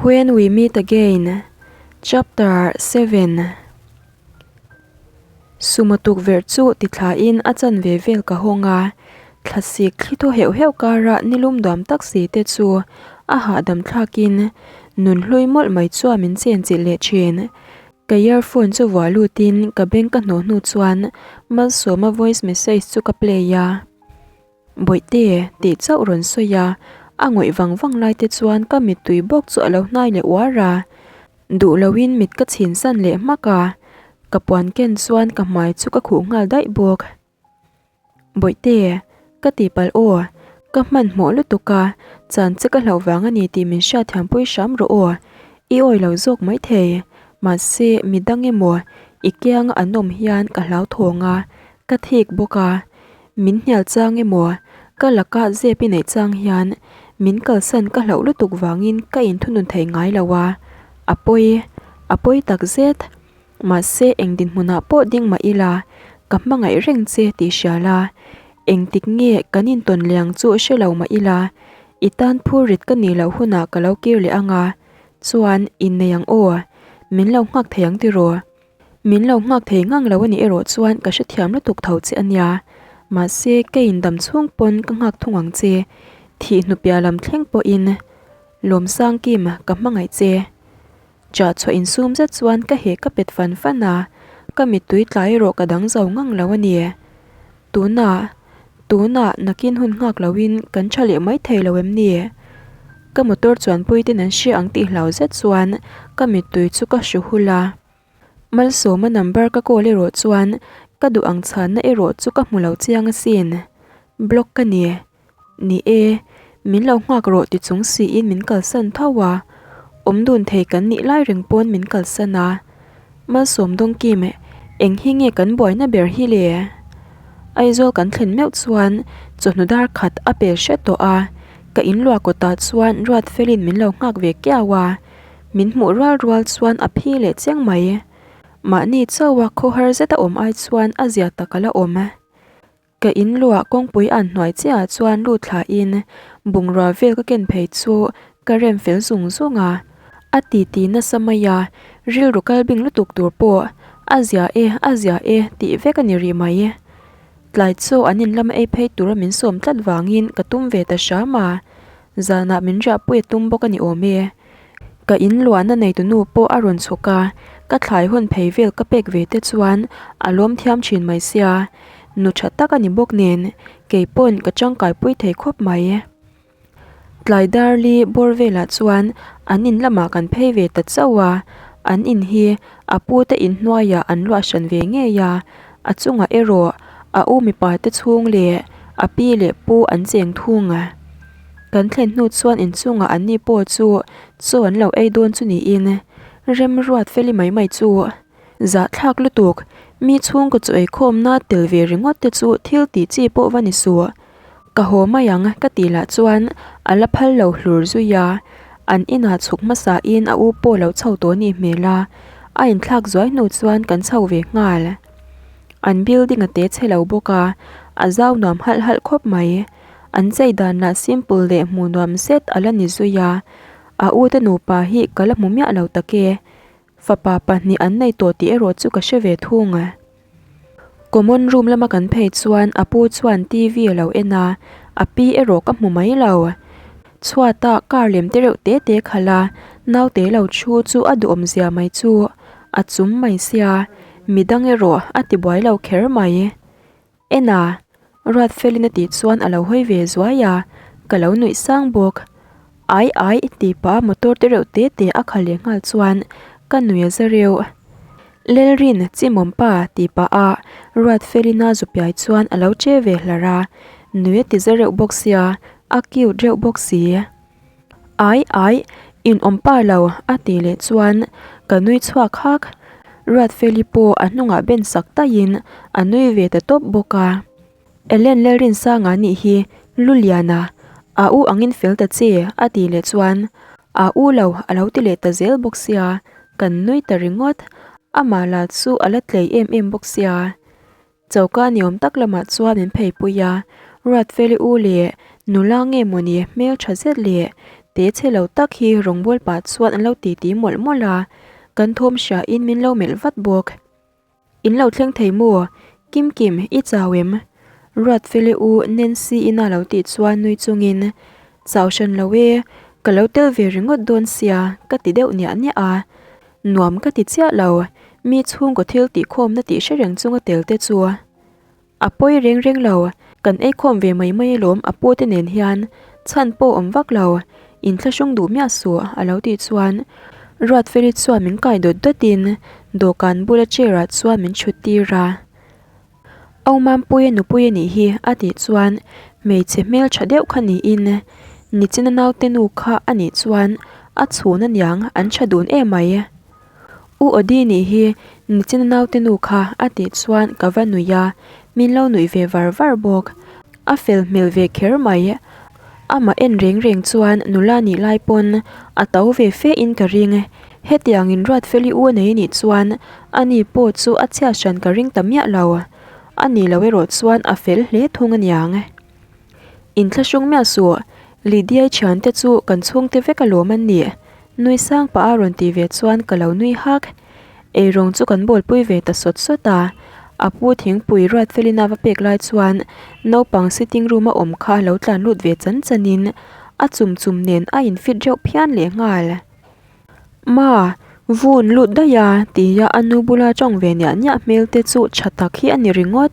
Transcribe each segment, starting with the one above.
When We Meet Again, Chapter 7 Sumo tukverh chu tithlain a chanve vel ka hawng a, thlasik thli thaw heuh heuh kara nilum duam tak si te chu a hahdam thlakin nun hlui mawlh mai chuan min chenchilh leh thin. Ka earphone chu vuah lutin ka beng ka hnawh hnu chuan Malsawma voice message chu ka play a. Bawihte, tih chauh rawn sawi a, a ngawih vang vang lai te chuan ka mittui bawk chu a lo hnai leh uar a. Duh loin mit ka chhin san leh hmak a, ka puan ken chuan ka hmai chu ka khuh nghal daih bawk. Bawihte, ka tihpalh aw, ka hmanhmawh lutuk a, chan che ka hlauh vang a ni tih min hriatthiampui hram rawh aw, i awi lo zawk maithei, mahse midang emaw i kianga an awm hian ka hlauthawng a, ka thik bawk a. Min hnial chang emaw, ka laka zep i neih chang hian min kalsan ka hlauh lutuk vangin ka inthunun thei ngai lo a, a pawi, a pawi tak zet. Mahse eng dinhmunah pawh ding mah ila, ka hmangaih reng che tih hria la, engtik nge kan intawn liang chu hre lo mah ila, i tan phurrit ka nih loh hunah ka lo kir leh ang a, chuan innei ang aw, min lo nghak thei ang tiraw? Min lo nghak thei ngang lo a nih erawh chuan ka hrethiam lutuk tho che a nia. Mahse, ka indam chhung pawn ka nghak thung ang che. Thih hnupiah lam thleng pawhin Lawmsang Kim ka hmangaih che. Chah chhuah insum zet chuan ka heh ka pet fan fan a, ka mittui tla erawh ka dang zo ngang lo a ni. Tunah, tunah nakin hun nghak loin kan tha leh mai thei lo em ni? Ka motor chuanpui ten an hria ang tih hlau zet chuan ka mittui chu ka hru hul a. Malsawma number ka call erawh chuan ka duh ang chhanna erawh chu ka hmu lo chiang asin. Block ka ni. Ni e, min lo nghak rawh ti chung siin min kalsan tho a, awm dun thei kan nih lai reng pawn min kalsan a. Malsawm Dawngkim, eng hi nge kan buaina ber hi le? Aizawl kan thlen meuh chuan chawhnu dar khat a pel hret tawh a, ka inluah kawtah chuan Ruatfelin min lo nghak ve kiau a, min hmuh rual rual chuan a phi leh chiang mai. Mahni chauha khawhar zeta awm ai chuan a zia tak a la awm. Ka in luah kawngpui an hnuai chiahah chuan lut thlain bungrua vel ka ken phei chu ka rem fel zung zung a. A titi nasa mai a, rilru kal bing lutuk tur pawh a zia e, a zia e tih vek a ni rih mai. Tlai chaw an in lama ei phei tura min sawm tlat vangin ka tum ve ta hram a, zanah min riahpui a tum bawk a ni awm e. Ka in luahna neitunu pawh a rawn chhuk a, ka thlai hawn phei vel ka pek ve te chuan a lawm thiam thin mai sia, nu tha tak a ni bawk nen kei pawn ka tangkai pui thei khawp mai. Tlai darli bawr velah chuan an in lamah kan phei ve ta chauh a, an in hi a pu te in hnuaiah an luah hran ve ngei a, a chungah erawh a u mipa te chhung leh a pi leh pu an cheng thung a. Kan thlen hnu chuan inchungah anni pawh chu chaw an lo ei dawn chu niin remruat feli mai mai chu zahthlak lutuk mi chhungkaw chaw eikhawmna tel ve ringawt te chu thil tih chi pawh va ni suh. Ka haw mai ang ka tih lah chuan a la phal lo hlur zui a, an inah chhuk hmasa in a u pawh lo chho tawh nih hmel a, a inthlak zuai hnu chuan kan chho ve nghal. An building a te chhe lo bawk a, a zau nuam halh halh khawp mai. An chei dan lah simple leh hmuh nuam zet a la ni zui a, a u te nupa hi ka la hmu miah lo tak e. Fapa pahnih an nei tawh tih erawh chu ka hre ve thung. Common room lama kan phei chuan a pu chuan TV a lo en a, a pi erawh ka hmu mai lo. Chhuata car lem te reuh te te khalh a, naute lo thu chu a duhawm zia mai chu a chum mai sia, midang erawh a tibuai lo kher mai. En a, Ruatfelin a tih chuan a lo hawi ve zuai a, ka lo nuih sang bawk. Ai ai tih pah motor te reuh te te a khalh leh nghal chuan ka nui a za reuh. Lelrin chimawm pa tih pah a Ruatfelin a zu piai chuan a lo che ve hlar a, nui a ti za reuh bawk sia, a cute reuh bawk si. Ai ai, in awm pa lo a tih leh chuan ka nui chhuak hak. Ruatfeli pawh a hnungah ben sak taihin a nui ve ta tawp bawk a. Ellen Lalrinsanga nih hi Luliana, a u angin fel ta che a tih leh chuan a u lo a lo ti leh ta zel bawk sia, kan nui ta ringawt. Amah lah chu a la tlei em em bawk sia. Choka ni awm tak lamah chuan min phei pui a, Ruatfeli u leh nula nge mawni hmel tha zet leh Te chhe lo tak hi rawngbâwl pah chuan an lo titi mawlh mawlh a, kan thawm hriain min lo melh vat bawk. In lo thleng thei maw? Kim Kim, i chau em? Ruatfeli u Nancy ina lo tih chuan nui chungin, Chau hran lo e, ka lo tel ve ringawt dawn sia, ka ti deuh niah niah a. Nuam ka ti chiah lo, mi chhungkaw thil tihkhawmna tih hre reng chunga tel te chu. A pawi reng reng lo, kan eikhawm ve mai mai alawm a pu te nen hian chhan pawh awm vak lo, inthlahrung duh miah suh a lo tih chuan Ruatfeli chuan min kai dawt dawt in dawhkan bula chair ah chuan min thut tir a. Au Mampuia nupui a nih hi a tih chuan hmeichhe hmel tha deuh kha niin nichina naute nu kha a nih chuan a chhun aniang an tha dun emai. U Odi nih hi nichina naute nu kha a tih chuan ka va nuih a, min lo nuih ve var var bawk. A fel hmel ve kher mai. Amah en reng reng chuan nula nih lai pawn a to ve fe in ka ring. Hetiang in Ruatfeli u a nei nih chuan ani pawh chu a chhiat hran ka ring ta miah lo. A nih loh erawh chuan a fel hle thung aniang. Inthlahrung miah suh, Lydia-i thiante chu kan chhungte vek alawm an nih. Nui sang pah a rawn tih ve chuan ka lo nui hak. Eirawng chu kan bawlpui ve ta sawt sawt a, a pu thingpui ruat felin a va pek lai chuan naupang sitting room a awm kha lo tlan lut ve chan chan in a chum chum nen a in fit reuh phian leh nghal. Ma, vun lut daih a tia a nu bula tawng ve niah niah hmel te chu tha tak hi a ni ringawt,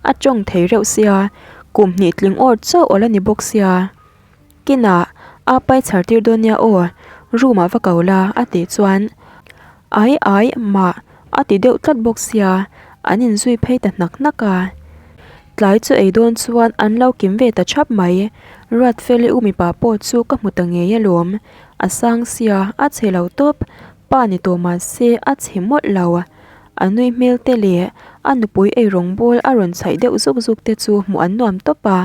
a tawng thei reuh sia, kum hnih tling awr chauh awl a ni bawk sia. Kinah a pai chhar tir dawn nia aw, room ah va ko la a tih chuan ai ai mah a ti deuh tlat bawk sia, an inzui phei ta hnak hnak a. Tlai chu ei dawn chuan an lo kim ve ta thap mai, Ruatfeli u mipa pawh chu ka hmu ta ngei alawm, a sang sia a chhe lo tawp, pa ni tawh mah se a chhe mawlh lo. A nui hmel te leh a nupui eirawng bawl a rawn chhaih deuh zuk zuk te chu hmuh an nuam tawp a.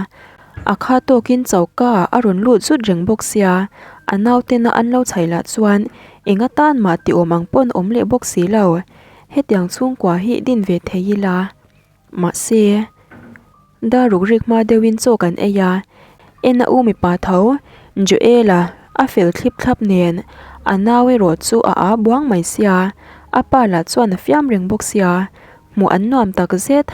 A kha tawkin choka ah a rawn lut zut reng bawk sia, a nautena an lo chhaih lah chuan eng atan mah ti awm ang pawn awm leh bawk si lo. Hetiang chhungkua hi din ve thei ila. Mahse, dar ruk rik hma deuhin chaw kan ei a, en a u mipa tho, Joel-a a fel thlip thlap nen a nau erawh chu a aa buang mai sia, a pa lah chuan a fiam reng bawk sia, hmuh an nuam tak zet.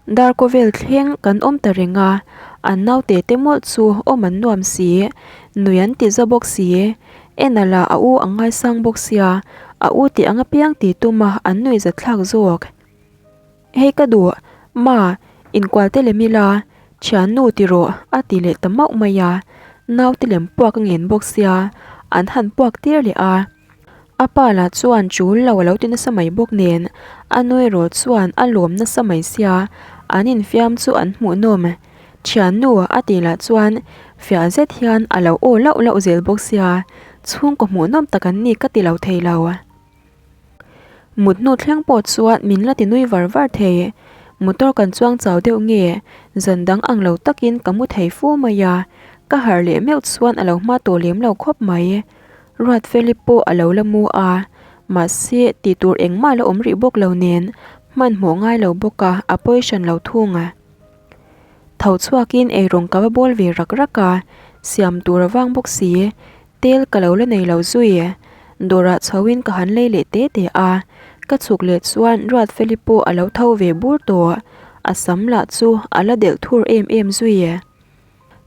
Darkawvel thleng kan awm ta reng a, an naute te mawlh chu awm an nuam si, nui an ti za bawk si, en a la a u a ngaisang bawk sia, a u tih ang apiang ti tum a an nui za thlak zawk. Hei ka duh, ma, inkual te lem ila, thiannu ti rawh a ti leh ta mauh mai a, naute lem puak a ngen bawk sia, an han puak tir leh a. A pa lah chuan chul lo a lo ti nasa mai bawk nen, a nu erawh chuan a lawm nasa mai sia, an infiam chu an hmuh nawm. Thiannu a tih lah chuan fiah zet hian a lo aw lauh lauh zel bawk sia, chhungkaw hmuh nawm tak an ni ka ti lo thei lo. Mut hnu thleng pawh chuan min la ti nui var var thei. Motor kan chuang chau deuh nge, zan dang ang lo takin ka mu thei fu mai a, ka harh leh meuh chuan a lo hma tawh lem lo khawp mai. Ruatfeli pawh a lo la mu a, mahse tih tur engmah la awm rih bawk lo nen hmanhmawh ngai lo bawk a, a pawi hran lo thung a. Tho chhuakin eirawng ka va bawl ve rak rak a, siam tur a vang bawk si, tel ka lo la nei lo zui. Dawrah chhoin ka han lei leh te te a, ka chhuk leh chuan Ruatfeli pawh a lo tho ve bur tawh, a sam lah chu a la delh thur em em zui.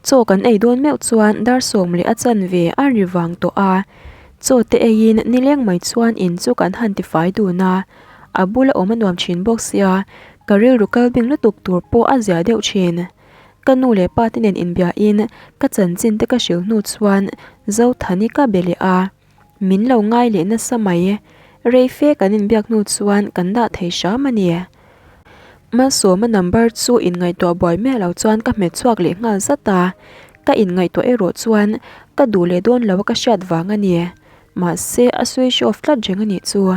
Chaw kan ei dawn meuh chuan dar sawm leh a chanve a ri vang tawh a, chaw te eiin nileng mai chuan in chu kan han tifai dun a, a bula awm a nuam thin bawk sia, ka rilru kal bing lutuk tur pawh a zia deuh thin. Ka nu leh pa te nen inbiahin ka chanchin te ka hrilh hnu chuan Zothani ka be leh a. Min lo ngai leh nasa mai. Rei fe kan inbiak hnu chuan kan dah thei hram a ni. Malsawma number chu inngaihtuah buai miah lo chuan ka hmet chhuak leh nghal zat a. Ka inngaihtuah erawh chuan ka duh leh dawn lo a ka hriat vang a ni. Mahse a switch off tlat reng a nih chu.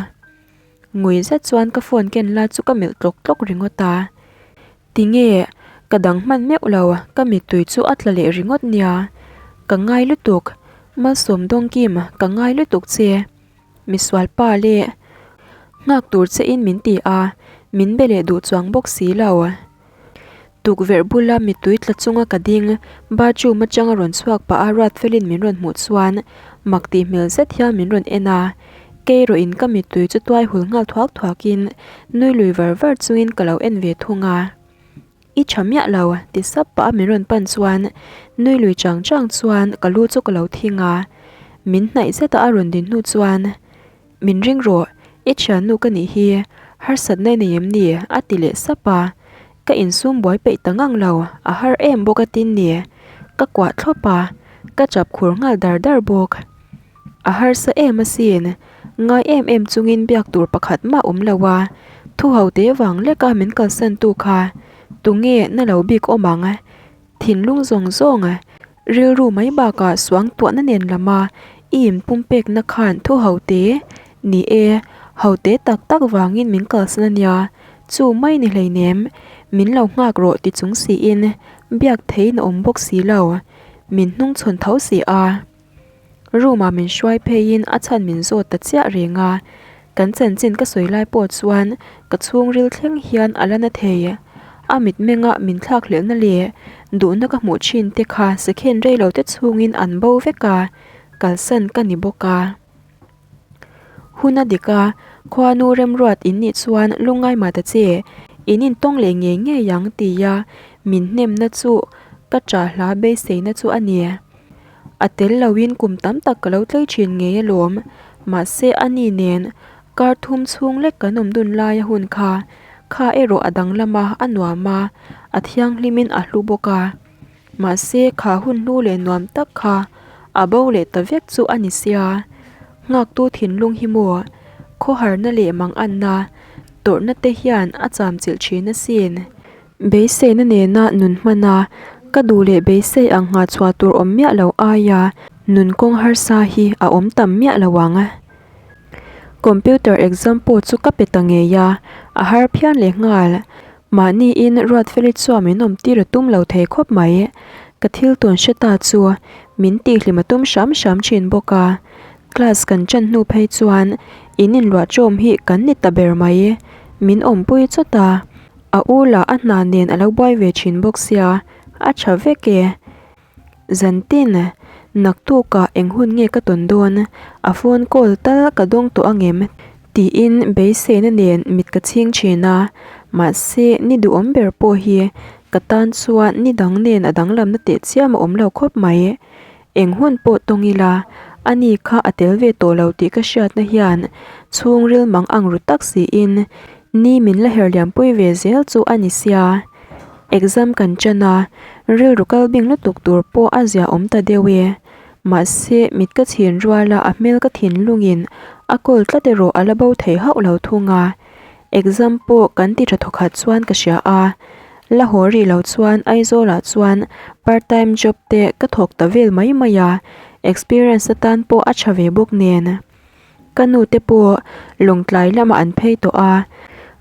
Ngui zet chuan ka phone ken lai chu ka melh tlawk tlawk ringawt a. Tinge? Ka dang hman meuh lo, ka mittui chu a tla leh ringawt nia. Ka ngai lutuk, Malsawm Dawngkim, ka ngai lutuk che. Misual pa leh nghak tur che in min ti a, min be leh duh chuang bawk si lo. Tukverh bula mittui tla chunga ka ding, bathroom atanga rawn chhuak pah a Ruatfelin min rawn hmuh chuan mak tih hmel zet hian min rawn en a. Kei rawhin ka mittui chu tuai hul nghal thuak thuakin nui lui var var chungin ka lo en ve thung a. I tha miah lo, ti sap pah a min rawn pan chuan nui lui chang chang chuan ka lu chu ka lo thing a. Min hnaih zeta a rawn din hnu chuan Min ring rawh, i thiannu ka nih hi, harsatna i nei em ni? a ti leh sap a. Ka insum buai peih ta ngang lo, a har em bawk a tin ni. Ka kuah thlawp a, ka chap khur nghal dar dar bawk. A harsa em asin, ngai em em chungin biak tur pakhat mah awm lo a, thu ho te vang leka min kalsan tu kha tunge na lo bik awm ang? Thinlung zawng zawng, rilru mai bakah suang tuahna nen lama i inpumpekna khan thu ho te, ni e, ho te tak tak vangin min kalsan a nia, chu mai ni hleinem, min lo nghak rawh ti chung siin biak theiin a awm bawk si lo, min hnungchhawn tho si a. Room ah min hruai pheiin a chhan min zawt ta chiah reng a, kan chanchin ka sawi lai pawh chuan ka chhungril thleng hian a la na thei. A mitmenga min thlak hlelhna leh duhna ka hmuh thin te kha second rei lo te chhungin an bo vek a, kalsan ka ni bawk a. Hun a dik a, khuanu remruat in nih chuan lungngai mah ta che, in intawng leh ngei ngei ang tia min hnemna chu ka ṭah hla beiseina chu a ni. A tel loin kum tam tak ka lo tlei thin ngei alawm, mahse a ni nen kar thum chhung lek kan awm dun laia hun kha, kha erawh a danglam a, a nuam a, a thianghlimin a hlu bawk a. Mahse kha hun hlu leh nuam tak kha a bo leh ta vek chu a ni sia. Nghaktu thinlung hi maw, khawharna leh manganna, tawrhna te hian a chamchilh thin asin. Beiseina nena nun hman a, ka duh leh beisei ang nghah chhuah tur awm miah lo aia nun kawng harsa hi a awm tam miah lo ang. Computer exam pawh chu ka pe ta ngei a, a har phian leh nghal. Mahniin Ruatfeli chuan min awm tir a tum lo thei khawp mai. Ka thil tawn hre ta chu min tihhlim a tum hram hram thin bawk a. Class kan ṭan hnu phei chuan in inluah ṭawm hi kan ni ta ber mai. Min awmpui chawt a. A u lah a hna nen a lo buai ve thin bawk sia, a tha vek e. Zantin, naktukah eng hun nge ka tawn dawn? A phone call tal ka dawng tawh angem? Tiin beiseina nen mit ka chhing thin a, mahse ni duhawm ber pawh hi ka tan chuan ni dang nen a danglamna teh chiam a awm lo khawp mai. Eng hun pawh tawng ila, ani kha a tel ve tawh lo tih ka hriatna hian chhungril mang ang ru tak siin ni min la her liampui ve zel chu a ni sia. Exam kan ṭan a, rilru kal bing lutuk tur pawh a zia awm ta deuh e. Mahse, mit ka chhin ruala a hmel ka thinlungin a kawl tlat erawh a la bo thei hauh lo thung a. Exam pawh kan ti tha thawkhat chuan ka hria a, la haw rih lo chuan Aizawlah chuan part time job te ka thawk ta vel mai mai a, experience atan pawh a tha ve bawk nen. Ka nu te pawh Lawngtlai lamah an phei tawh a,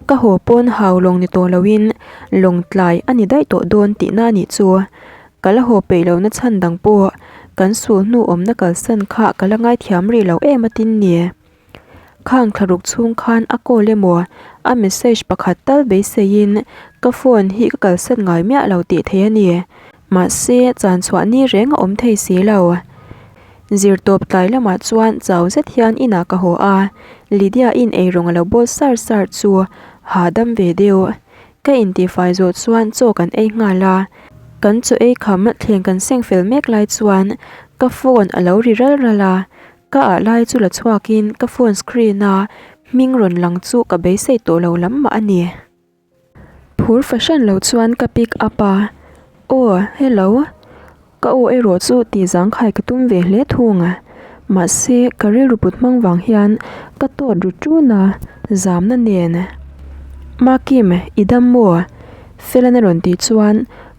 ka haw pawn hau lawng ni tawh loin Lawngtlai a ni daih tawh dawn tihna a nih chu. Ka la haw peih lohna chhan dang pawh kan sul hnu awmna kalsan kha ka la ngaithiam rih lo em a tin ni. Khang thlaruk chhung khan a call emaw a message pakhat tal beiseiin ka phone hi ka kalsan ngai miah lo tih thei a ni. Mahse, chan chhuah ni reng a awm thei si lo. Zirtawp tlai lamah chuan chau zet hian inah ka haw a, Lydia in eirawng a lo bawl sar sar chu hahdam ve deuh. Ka intihfai zawh chuan chaw kan ei nghal a, kan chaw ei kham thleng kan seng fel mek lai chuan ka phone a lo ri ral ral a, Ka ah lai chu la chhuakin ka phone screen a hming rawn lang chu ka beisei tawh lo lam mah a ni. Phur fahran lo chuan ka pick up a, Aw, hello. Ka aw erawh chu tih zangkhai ka tum ve hle thung a, mahse ka rilru put hmang vang hian ka tawt ru ṭun a, zamna nen. Makim, i dam maw? Felana rawn tih chuan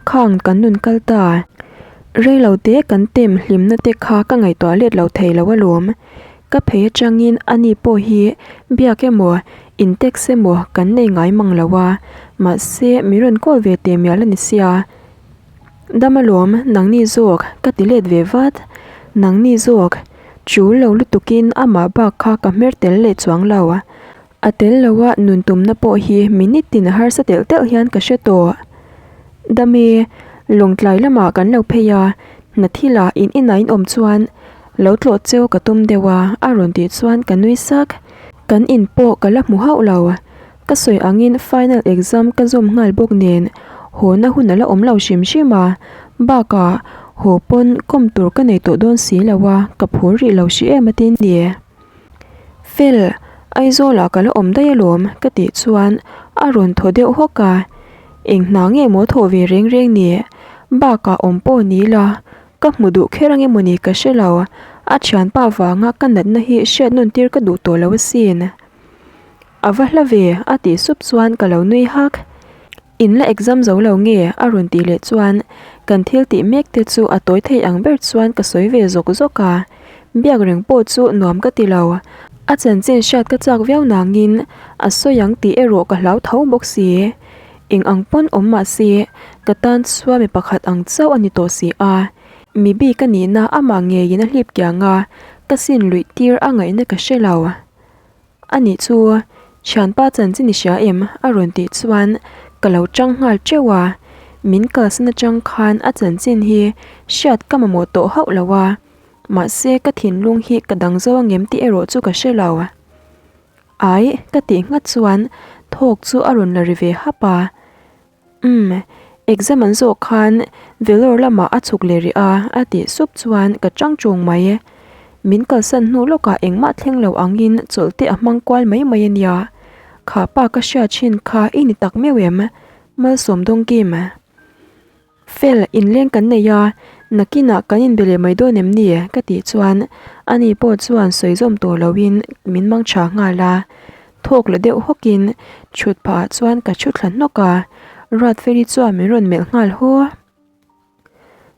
khang kan nun kal ta. Reilo te kan tem hlimna te kha ka ngaihtuah let lo thei lo alawm. Ka phei atangin ani pawh hi biak emaw, in text emaw kan nei ngai mang lo a, mahse min rawn call ve teh mial a ni sia. Dam alawm, nangni zawk ka ti let ve vat. Nangni zawk, tul lo lutukin amah bak kha ka hmer tel leh chuang lo. A tel loa nun tumna pawh hi minute tin a harsa telh telh hian ka hre tawh. Dami, Lawngtlai lamah kan lo phei a, Hnathila in inah in awm chuan lo tlawh cheu ka tum deuh a, a rawn tih chuan ka nui sak. Kan in pawh ka la hmu hauh lo. Ka sawi angin final exam ka zawm nghal bawk nen haw na hun a la awm lo hrim hrim a, bakah haw pawn kawm tur ka nei tawh dawn si lo a, ka phur rih lo hri em a tin ni. Fel, Aizawlah ka la awm daih alawm ka tih chuan a rawn thaw deuh hawk a, eng hna nge maw thawh ve reng reng ni, bakah awm pawh ni la, ka hmu duh kher ange mawni ka hre lo, a thianpa vanga ka natna hi hriat nawn tir ka duh tawh lo asin. A va hla ve, a tih sup chuan ka lo nui hak. In la exam zo lo nge? a rawn tih leh chuan kan thil tih mek te chu a tawi thei ang ber chuan ka sawi ve zawk zawk a. Biak reng pawh chu nuam ka ti lo. A chanchin hriat ka chak viau nangin a sawi ang tih erawh ka hlau tho bawk si. Eng ang pawn awm mah se ka tan chuan mi pakhat ang chauh a ni tawh si a. Mi bik a nihna amah ngeiin a hlip kiang a, ka sin luih tir a ngaihna ka hre lo. A nih chu, thianpa chanchin i hria em? a rawn tih chuan ka lo chang nghal teuh a, min kalsan atang khan a chanchin hi hriat ka mamawh tawh hauh lo a, mahse ka thinlung hi ka dang zo angem tih erawh chu ka hre lo. Ai, ka tih nghat chuan thawk chu a rawn la ri ve hap a. Umm, exam an zawh khan Vellore lamah a chhuk leh rih a, a tih sup chuan ka chang chung mai. Min kalsan hnu lawkah engmah thleng lo angin chawlh te a hmang kual mai mai a nia. Kha pa ka hria thin kha i ni tak meuh em? Malsawm Dawngkim. Fel, inleng kan nei a, nakinah kan inbe leh mai dawn em ni? ka tih chuan ani pawh chuan sawi zawm tawh loin min mang tha nghal a. Thawk la deuh hawkin chhut phah ah chuan ka thu thla hnawk a, Ruatfeli chuan min rawn melh nghal haw.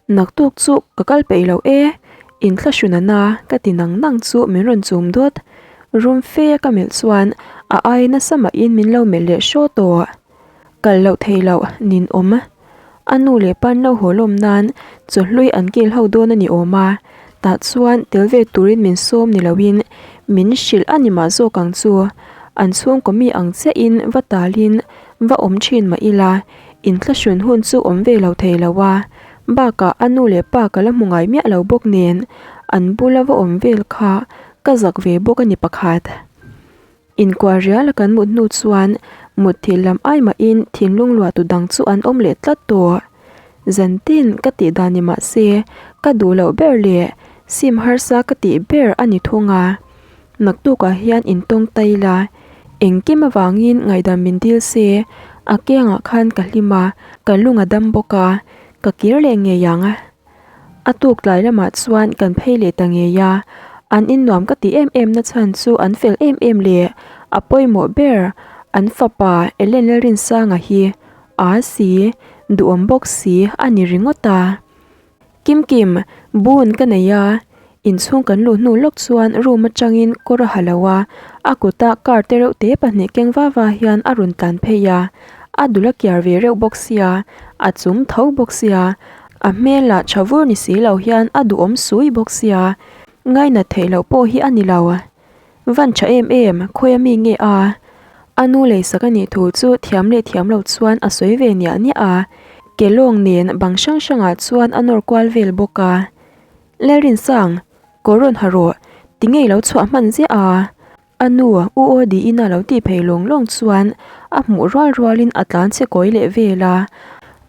Naktuk chu ka kal peih lo e, inthlahrun a na ka ti nang nang chu min rawn chum dawt. Rum fe a ka melh chuan a ai nasa mahin min lo melh leh hraw tawh. Kal loh thei loh nin awm. A nu leh pa an lo haw lawm nan chawhlui an kil ho dawn a ni awm a, tah chuan tel ve turin min sawm ni loin min hrilh a ni mah zawk ang chu. An chhungkaw mi ang chiahin va talin va awm thin mah ila, inthlahrun hun chu awm ve lo thei lo a, bakah a nu leh pa ka la hmu ngai miah lo bawk nen an bula va awm vel kha ka zak ve bawk a ni pakhat. Inkuah rial a kan mut hnu chuan mutthilh lam ai mahin thinlung luahtu dang chu an awm leh tlat tawh. Zantin ka tih dan ni mah se ka duh loh ber leh sim harsa ka tih ber a ni thung a. Naktukah hian intawng ta ila, engkim avangin ngaihdam min dil se, a kengah khan ka hlim a, ka lung a dam bawk a, ka kir leh ngei ang. A tuk tlai lamah chuan kan phei leh ta ngei a, an innuam ka tih em em na chhan chu an fel em em leh a pawimawh ber an fapa Ellen Lalrinsanga hi a si duhawm bawk si a ni ringawt a. Kimkim, bun ka nei a, inchhung kan luh hnu lawk chuan room atangin kawr a ha lo a, a kuta car te reuh te pahnih keng va va hian a rawn tlan phei a, a dul a kiar ve reuh bawk sia, a chum tho bawk sia, A hmel lah tha vur ni si lo hian a duhawm sui bawk sia, ngainat theih loh pawh hi a ni lo. Van tha em em, khawi a mi nge a? A nu leisak a nih thu chu thiam leh thiam lo chuan a sawi ve niah niah a, ke lawng nen bang hrang hrangah chuan a nawr kual vel bawk a. Lalrinsang, kawr rawn ha rawh, ti ngei lo chhuah hman ziah a. A nu, U aw diin a lo tih phei lawng lawng chuan a hmuh rual rualin a tlan chhe kawi leh vel a.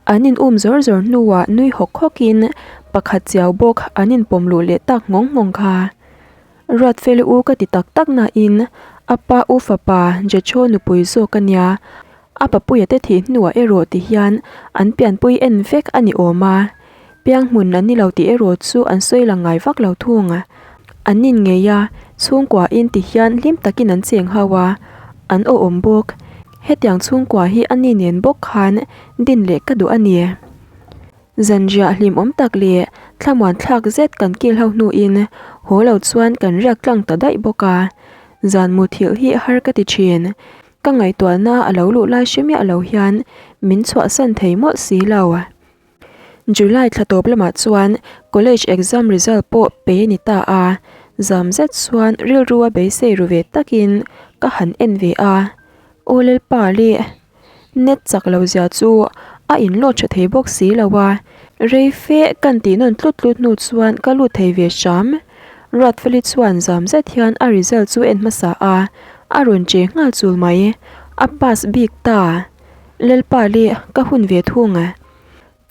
An in um zawr zawr hnuah nui hawk hawkin pakhat chiau bawk an in pawm luh leh tak nghawng nghawng kha. Ruatfeli u ka ti tak tak nain a pa u fapa Jethro nupui zawk a nia, A papuia te thih hnuah erawh ti hian an pianpui en vek a ni awm a, pianghmun an ni lo tih erawh chu an sawi lang ngai vak lo thung. An nin ngei a, chhungkuain ti hian hlim takin an cheng ho a, an awhawm bawk. Hetiang chhungkua hi a ni nen bawk khan din leh ka duh a ni. Zanriah hlimawm tak leh thlamuan thlak zet kan kil ho hnuin haw lo chuan kan riak tlang ta daih bawk a, zan muthilh hi har ka ti thin. Ka ngaihtuahna a lo luh lai hre miah lo hian min chhuahsan thei mawlh si lo. July thla tawp lamah chuan college exam result pawh pe a ni ta a, zam zet chuan rilru a beisei ru ve takin ka han en ve a, Aw Lalpa leh net chak lo zia chu A inlawt tha thei bawk si lo a, rei fe kan tih nawn tlut tlut hnu chuan ka lut thei ve hram. Ruatfeli chuan zam zet hian a result chu en hmasa a, a rawn che nghal chul mai. A pass bik ta. Lalpa leh ka hun ve thung.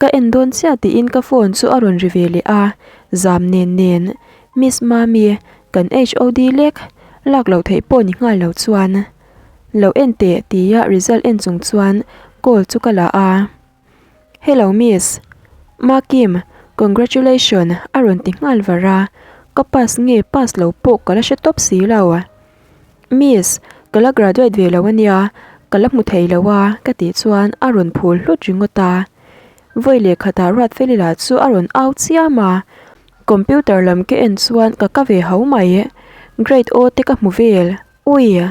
Ka en dawn chiah tiin ka phone chu a rawn ri ve leh a, zam nen nen Miss Mami, kan HOD lek lak loh theih pawh ni nghal lo chuan lo en teh tia result en chung chuan call chu ka la a. Hello Miss, Makim, congratulation a rawn ti nghal var a, ka pass nge pass lo pawh ka la hre tawp si lo. Miss, ka la graduate ve lo ania, ka la hmu thei lo a ka tih chuan a rawn phul hlut ringawt a. Vawi leh khatah Ruatfeli lah chu a rawn au chiam a, computer lam ka en chuan ka ka ve ho mai. Grade O te ka hmu vel, ui!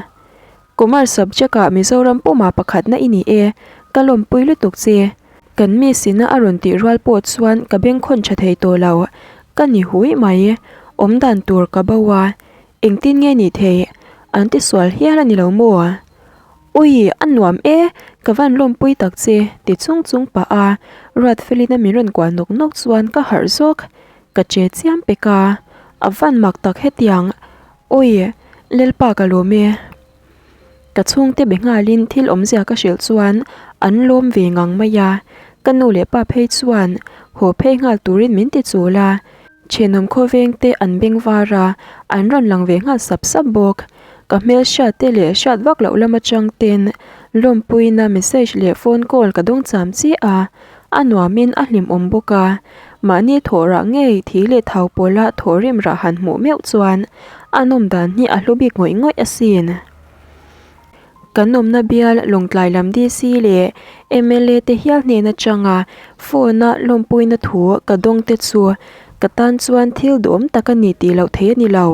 Commerce subject ah Mizoram puma pakhatna i ni e, ka lawmpui lutuk che. Kan miss ina a rawn tih rual pawh chuan ka bengkhawn tha thei tawh lo, ka ni hui mai. Awmdan tur ka bo a, Engtin nge nih theih? An ti sual hial a ni lo maw? Ui, a nuam e, ka van lawmpui tak che, ti chung chung pah a, Ruatfelina min rawn kual nawk nawk chuan ka harh zawk. Ka che chiam pek a, a van mak tak hetiang. Ui, Lalpa ka lawm e. Ka chhungte be nghalin thil awmzia ka hrilh chuan an lawm ve ngang mai a, ka nu leh pa phei chuan haw phei nghal turin min ti chul a, thenawm khawveng te an beng var a, an rawn lang ve nghal sap sap bawk. Ka hmel hriat te leh hriat vak loh lam atang ten lawmpuina message leh phone call ka dawng cham chiah a, a nuamin a hlimawm bawk a, mahni thawh rah ngei thi leh thau pawla thawh rim rah han hmuh meuh chuan a nawm dan hi a hlu bik ngawih ngawih asin. Kan awmna bial Lawngtlai lam DC leh mla te hial hnen atanga phone a lawmpuina thu ka dawng te chu ka tan chuan thil duhawm tak a ni tih loh theih a ni lo.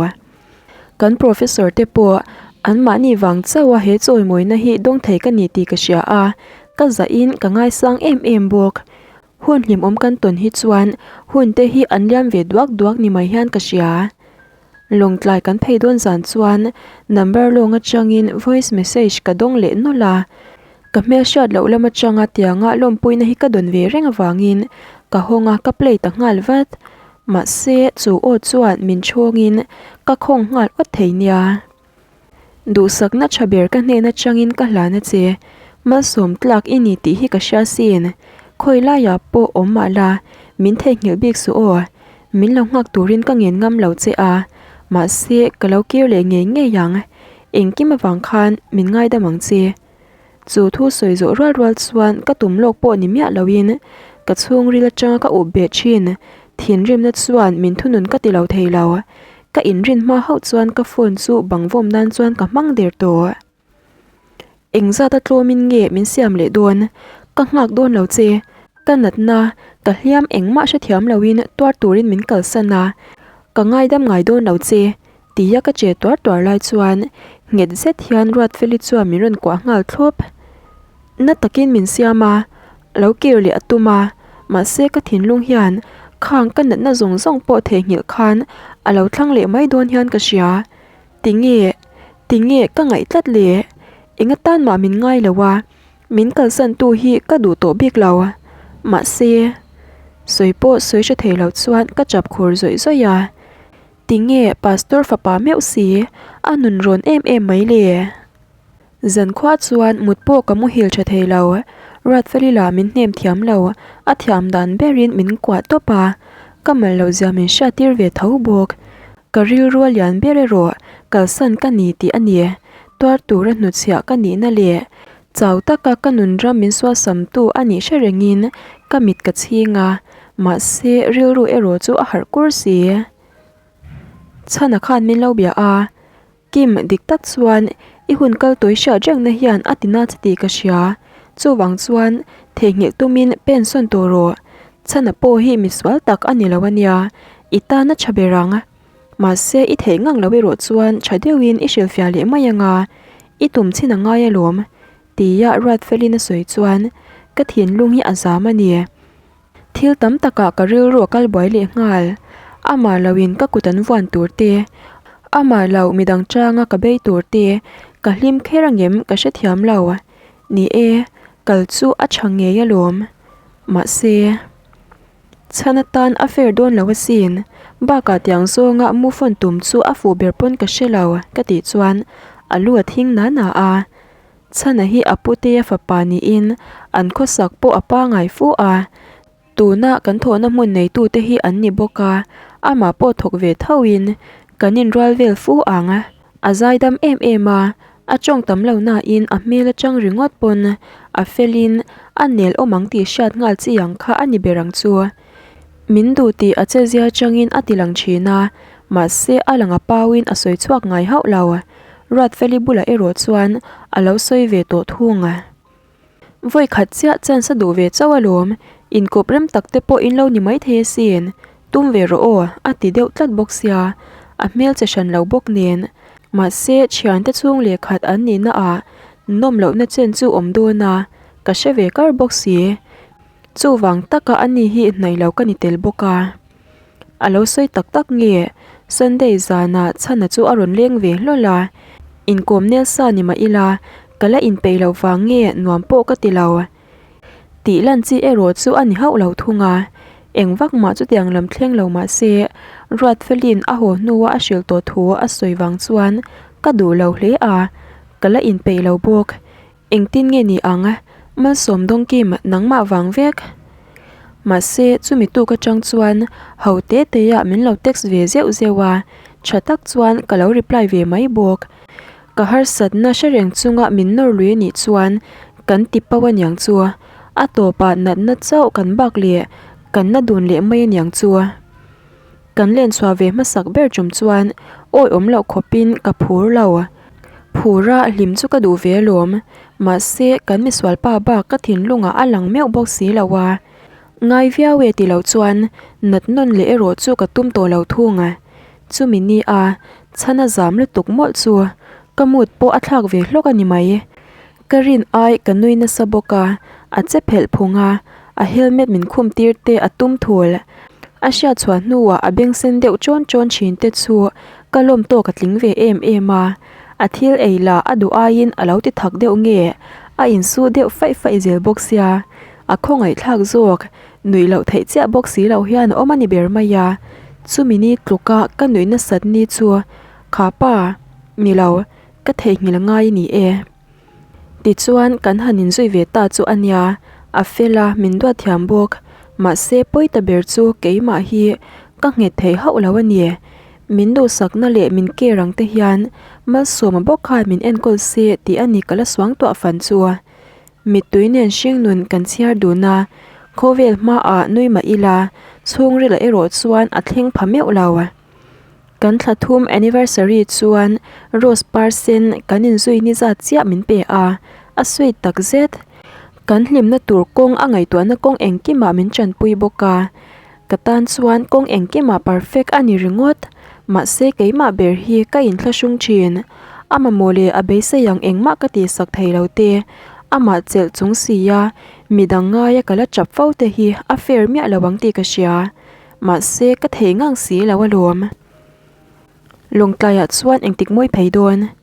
Kan professor te pawh an mahni vang chauh a he chawimawina hi dawng thei ka ni tih ka hria a, ka zahin ka ngaisang em em bawk. Hun hlimawm kan tawn hi chuan hun te hi an liam ve duak duak ni mai hian ka hria. Lawngtlai kan phei dawn zan chuan number lawng atangin voice message ka dawng leh nawlh a, ka hmel hriat loh lam atanga tianga lawmpuina hi ka dawn ve reng avangin ka hawng a ka play ta nghal vat. Mahse chu aw chuan min chhawngin ka khawng nghal awt thei nia. Duhsakna tha ber ka hnen atangin ka hlan a che, malsawm tlak i ni tih hi ka hria sin. Khawi laiah pawh awm mah la, min theihnghilh bik suh aw. Min lo nghak turin ka ngen ngam lo che a, mahse ka lo kir leh ngei ngei ang. Engkim avang khan min ngaidam ang che. Chu thu sawi zawh rual rual chuan ka tum lawk pawh ni miah loin ka chhungril atanga ka up beh thin. Thinrimna chuan min thunun ka ti lo thei lo. Ka inrin hma hauh chuan ka phone chu bang vawm nan chuan ka hmang der tawh. Engzat a tlawmin nge min siam leh dawn? Ka nghak dawn lo che. Ka natna, ka hliam engmah hrethiam loin tuar turin min kalsan a. Ka ngaidam ngai dawn lo che. Tia ka che tuar tuar lai chuan nghet zet hian Ruatfeli chuan min rawn kuah nghal thlawp. Na takin min siam a, lo kir leh a tum a, mahse ka thinlung hian khang ka natna zawng zawng pawh theihnghilh khan a lo thlang leh mai dawn hian ka hria. Tinge, tinge ka ngaih tlat le? Eng atan mah min ngai lo a, min kalsan tu hi ka duh tawh bik lo. Mahse, sawi pawh sawi hre thei lo chuan ka chap khur zawih zawih a. Tinge Pastor fapa meuh si, a nun rawn em em mai le? Zankhua chuan mut pawh ka muhil tha thei lo, Ruatfeli lah min hnem thiam lo, a thiam dan berin min kuah tawp a, ka mal loh zia min hriattir ve tho bawk. Ka rilru a lian ber erawh kalsan ka ni tih a ni, tuar tura hnuchhiah ka nihna leh chau taka ka nun ram min sualsamtu a nih hre rengin ka mit ka chhing a, mahse rilru erawh chu a harh kur si. Chhana khan min lo bia a, Kim dik tak chuan i hun kal tawi hriat rengna hian a ti na che tih ka hria, chuvang chuan theihnghilh tumin pen sawn tawh rawh, Chhana pawh hi misual tak a ni lo a nia, i tan a tha ber ang. Mahse i theih ngang lo erawh chuan tha deuhin i hrilhfiah leh mai ang a, i tum chhin a ngai alawm, tia Ruatfelin a sawi chuan ka thinlung hi a zam a ni. Thil tam takah ka rilru a kal buai leh nghal. Amah loin ka kut an vuan tur te, amah lo midang changa ka bei tur te, ka hlim kher angem ka hrethiam lo. Ni e, kal chu a tha ngei alawm. Mahse, chhan atan a fair dawn lo asin, bakah tiang zawnga move on tum chu a fuh ber pawn ka hre lo ka tih chuan a lu a thing na na a. Chhana hi a putea fapa niin an khawsak pawh a pangai fu a. Tuna kan thawhna hmun neitute hi an ni bawk a, amah pawh thawk ve thoin kan inrual vel fu ang. A zaidam em em a, a tawng tam lo nain a hmel atang ringawt pawn a felin a nel awm ang tih hriat nghal chi ang kha a ni ber ang chu. Min duh tih a che zia atangin a ti lang thin a, mahse a lang a pauin a sawi chhuak ngai hauh lo. Ruatfeli bulah erawh chuan a lo sawi ve tawh thung. Vawi khat chiah chance a duh ve chauh alawm, inkawp rem tak te pawh in lo ni maithei asin, tum ve rawh aw a ti deuh tlat bawk sia, a hmel che hran lo bawk nen. Mahse thiante chhung leh khat an nihna ah nawm lohna chen chu awm dawn a, ka hre ve kar bawk si. Chuvang taka ani hi hnaih lo ka ni tel bawk a. A lo sawi tak tak nge? Sunday zanah Chhana chu a rawn leng ve hlawl a, inkawm nel sa ni mah ila ka la inpeih loh vang nge nuam pawh ka ti lo. Tih lan chi erawh chu a ni hauh lo thung a, eng vak mah chutiang lam thleng lo mah se Ruatfelin a haw hnua a hrilh tawh thu a sawi vang chuan ka duh lo hle a, ka la inpeih lo bawk. Engtin nge ni ang? Malsawm Dawngkim, nangmah vang vek. Mahse, chumi tuk atang chuan ho te te ah min lo text ve zeuh zeuh a, tha tak chuan ka lo reply ve mai bawk. Ka harsatna hre reng chunga min nawr lui anih chuan kan ti pau aniang chu. A tawpah natna chauh kan bak leh kan na dun leh mai aniang chu. Kan len chhuah ve hmasak ber tum chuan awi awm loh khawpin ka phur lo. Phur a hlim chu ka duh ve alawm. Mahse, kan misual pa bak ka thinlungah a lang meuh bawk si lo a. Ngai viau e ti lo chuan nat nawn leh erawh chu ka tum tawh lo thung a. Chumi ni a chhan a zam lutuk mawlh chu ka mood pawh a thlak ve hlawk a ni mai. Ka rin ai ka nui nasa bawk a, a che phelh phung a, a helmet min khum tir te a tum thul. A hriat chhuah hnuah a beng sen deuh chawn chawn thin te chu ka lawm tawk a tling ve em em a, a thil ei lah a duh aiin a lo ti thak deuh nge, a insu deuh faih faih zel bawk sia, a khawngaihthlak zawk, nuih loh theih chiah bawk si lo hian a awm a ni ber mai a, chumi ni tluka ka nuih nasat ni chu kha pa ni lo. Ka theihnghilh ngai a ni e. Tichuan kan han inzui ve ta chu a nia, a fel a, min duat thiam bawk. Mahse pawi ta ber chu keimah hi ka nghet thei hauh lo a ni. Min duhsakna leh min care ang te hian Malsawma bawk khan min enkawl se tih a ni ka la suang tuah fan chu. Mittui nen hringnun kan chhiar dun a, khawvel hmaah nui mah ila chhungrilah erawh chuan a thleng pha meuh lo. Kan thla thum anniversary chuan rose par sen kan inzui ni zat chiah min pe a, a sweet tak zet. Kan hlimna tur kawng a ngaihtuahna kawng engkimah min tanpui bawk a, ka tan chuan kawng engkimah perfect a ni ringawt. Mahse keimah ber hi ka inthlahrung thin. A mamawh leh a beisei ang engmah ka tihsak thei lo te, amah chelh chung sia midang ngaia ka la tap fo te hi a fair miah lo ang tih ka hria. Mahse ka thei ngang si lo alawm. Lawngtlaiah chuan engtik mawi phei dawn?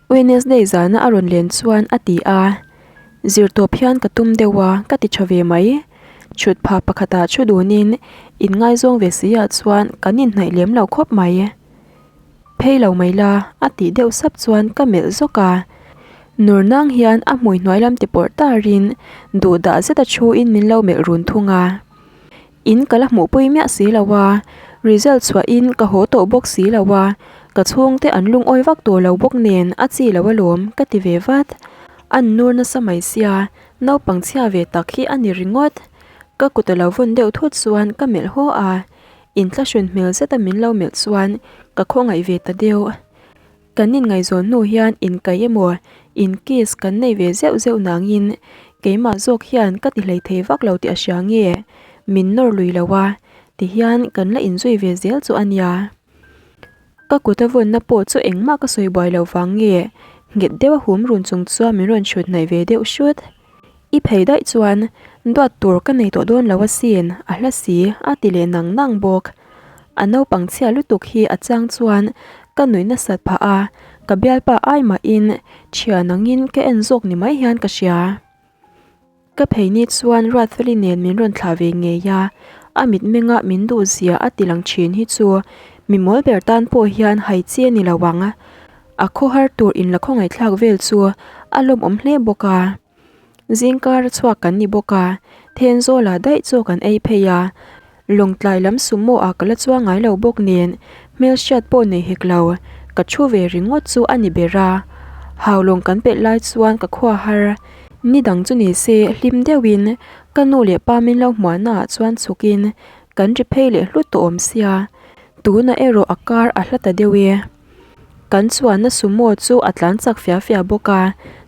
Wednesday zana a rawn len chuan a ti a. Zirtawp hian ka tum deuh a, ka ti tha ve mai. Chhut pha pakhatah thu dunin inngaizawng ve si ah chuan kan inhnaih lem lo khawp mai. Phei lo mai la, a tih deuh sap chuan ka melh zawk a. Nur nang hian a hmui hnuai lam ti pawrh tarin duhdah zeta thuin min lo melh run thung a. In ka la hmuhpui miah si lo a, result chhuahin ka haw tawh bawk si lo a, ka chhungte an lungawi vak tawh lo bawk nen a chi lo alawm ka ti ve vat. An nur nasa mai sia, naupang chhia ve tak hi a ni ringawt. Ka kut a lo vawn deuh thut chuan ka melh haw a, inthlahrun hmel zeta min lo melh chuan ka khawngaih ve ta deuh. Kan inngaihzawn hnu hian inkaih emaw, inkiss kan nei ve zeuh zeuh nangin keimah zawk hian ka ti hlei thei vak lo tih a hria nge? Min nawr lui lo a, tihian kan la inzui ve zel chu a nia. Ka kut a vawnna pawh chu engmah ka sawi buai lo vang nge, nghet deuh a hum run chung chuan min rawn chhut hnaih ve deuh hrut. I phei daih chuan duat tur ka nei tawh dawn lo asin, a hla si, a ti leh nang nang bawk. A naupang chhia lutuk hi a chang chuan ka nuih nasat phah a, ka bialpa ai mahin thian angin ka en zawk ni mai hian ka hria. Ka phei ni chuan Ruatfeli nen min rawn thlah ve ngei a, a mitmenga min duh zia a ti lang thin hi chu mi mawl ber tan pawh hian hai chi a ni lo ang. A khawhar tur inla khawngaihthlak vel chu a lawmawm hle bawk a. Zingkar a chhuak kan ni bawk a, Thenzawlah daih chaw kan ei phei a, Lawngtlai lam sumo ah ka la chuang ngai lo bawk nen hmelhriat pawh nei hek lo, ka thu ve ringawt chu a ni ber a. Haulawng kan pelh lai chuan ka khua har, ni dang chu ni se hlim deuhin ka nu leh pa min lo hmuahna ah chuan chhukin kan ri phei leh hlut tawh awm sia, tunah erawh a kar a hla ta deuh e. Kan chuanna sumo chu a tlan chak fia fia bawk a,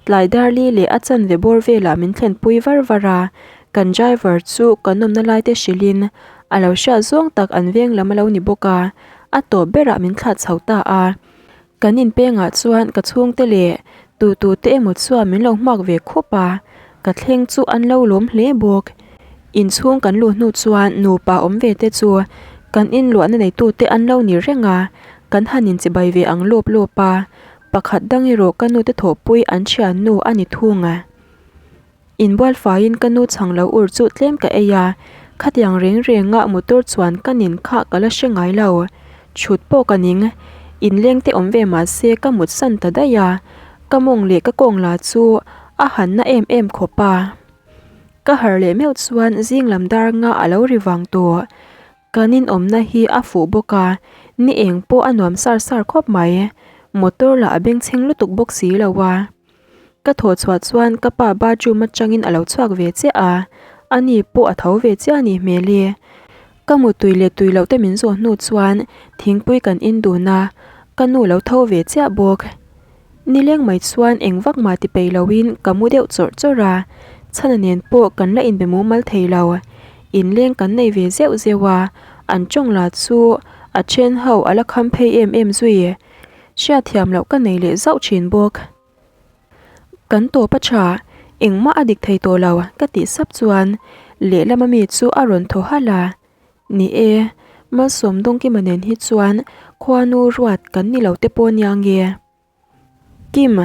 tlai darli leh a chanve bawr velah min thlenpui var var a, kan driver chu kan awmna lai te hrilhin a lo hriat zawng tak an veng lam a lo ni bawk a, a tawp berah min thlah chho ta a. Kan inpengah chuan ka chhungte leh tu tu te emaw chuan min lo hmuak ve khup a, ka thleng chu an lo lawm hle bawk. Inchhung kan luh hnu chuan nupa awm ve te chu kan inluahna neitute an lo ni reng a, kan han inchibai ve ang lawp lawp a, pakhat dang erawh ka nute thawhpui an thiannu a ni thung a. Inbual faiin ka nu chhang lo ur chu tlem ka ei a, khatiang reng renga motor chuan ka nin kha ka la hre ngai lo. Chhut pawh ka ning, inleng te awm ve mah se ka mut san ta daih a, ka mawng leh ka kawng la chu a han na em em khawp a. Ka harh leh meuh chuan zing lam dar nga a lo ri vang tawh. Kan inawmna hi a fuh bawk a, ni eng pawh a nuam sar sar khawp mai. Motor lah a bengchheng lutuk bawk si lo a. Ka thawh chhuah chuan ka pa bathroom atangin a lo chhuak ve chiah a, ani pawh a tho ve chiah a nih hmel e. Ka muttui leh tui loh te min zawh hnu chuan thingpui kan in dun a, ka nu lo tho ve chiah bawk. Nileng mai chuan eng vak mah ti peih loin ka mu deuh chawrh chawrh a, chhana nen pawh kan la inbe mumal thei lo. Inleng kan nei ve zeuh zeuh a, an tawng lah chu a then ho a la kham phei em em zui. Hriatthiam loh ka nei leh zauh thin bawk. Kan tawp a tha, engmah a dik thei tawh lo ka tih sap chuan lehlam ami chu a rawn thaw halh a. Ni e, Malsawm Dawngkima nen hi chuan khuanu ruat kan ni lo te pawh nia nge? Kim,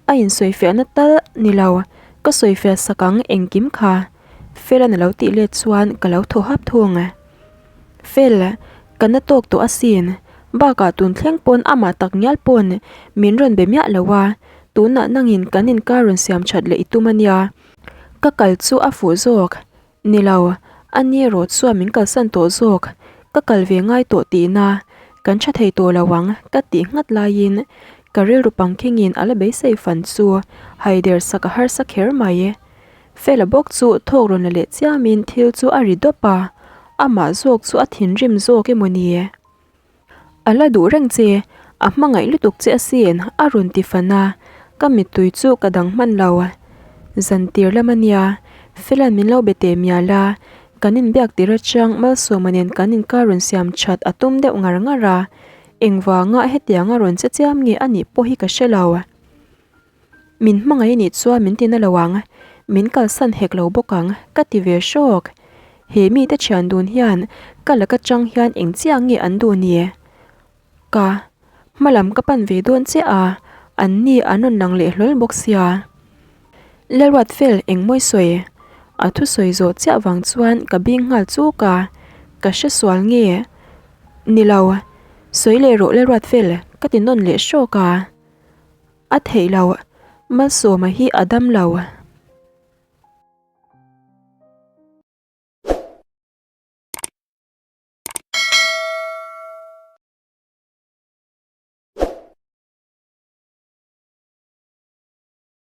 a insawifiahna tal ni lo, ka sawifiah sak ang engkim kha. Fela'n a lo tih let chuan ka lo thaw hap thung. Fel, ka na tawk tawh asin, bakah tun thleng pawn amah tak ngial pawn min rawn be miah lo a, tunah nangin kan inkar rawn siam that leh i tum a nia. Ka kal chu a fuh zawk. Ni lo, a ni erawh chuan min kalsan tawh zawk, ka kal ve ngai tawh tihna, kan tha thei tawh lo ang ka tih nghat laiin ka rilru pangkhingin a la beisei fan chu haider sak a harsa kher mai. Fela bawk chu thawk rawn la leh chiamin thil chu a ri dawp a, amah zawk chu a thinrim zawk emaw ni? A la duh reng che, a hmangaih lutuk che asin a rawn ti fan a, ka mittui chu ka dang hman lo. Zantir lam a nia, Fela'n min lo be teh mial a, kan inbiak tir atang Malsawma nen kan inkar rawn siam that a tum deuh ngar ngar a, engvanga hetianga rawn che chiam nge a nih pawh hi ka hre lo. Min hmangaih nih chuan min tina lo ang, min kalsan hek lo bawk ang, ka ti ve hrawk. He mite thian dun hian ka laka chang hian eng chiah nge an duh ni? Ka hmalam ka pan ve dawn chiah a, an ni an rawn lang leh hlawl bawk sia. Lalruat fel eng mawi sawi? A thusawi zawh chiah vang chuan ka bing nghal chuk a, ka hre sual nge? Ni lo, sawi leh rawh Lalruat fel, ka ti nawn leh hrawk a. A theih lo, Malsawma hi a dam lo.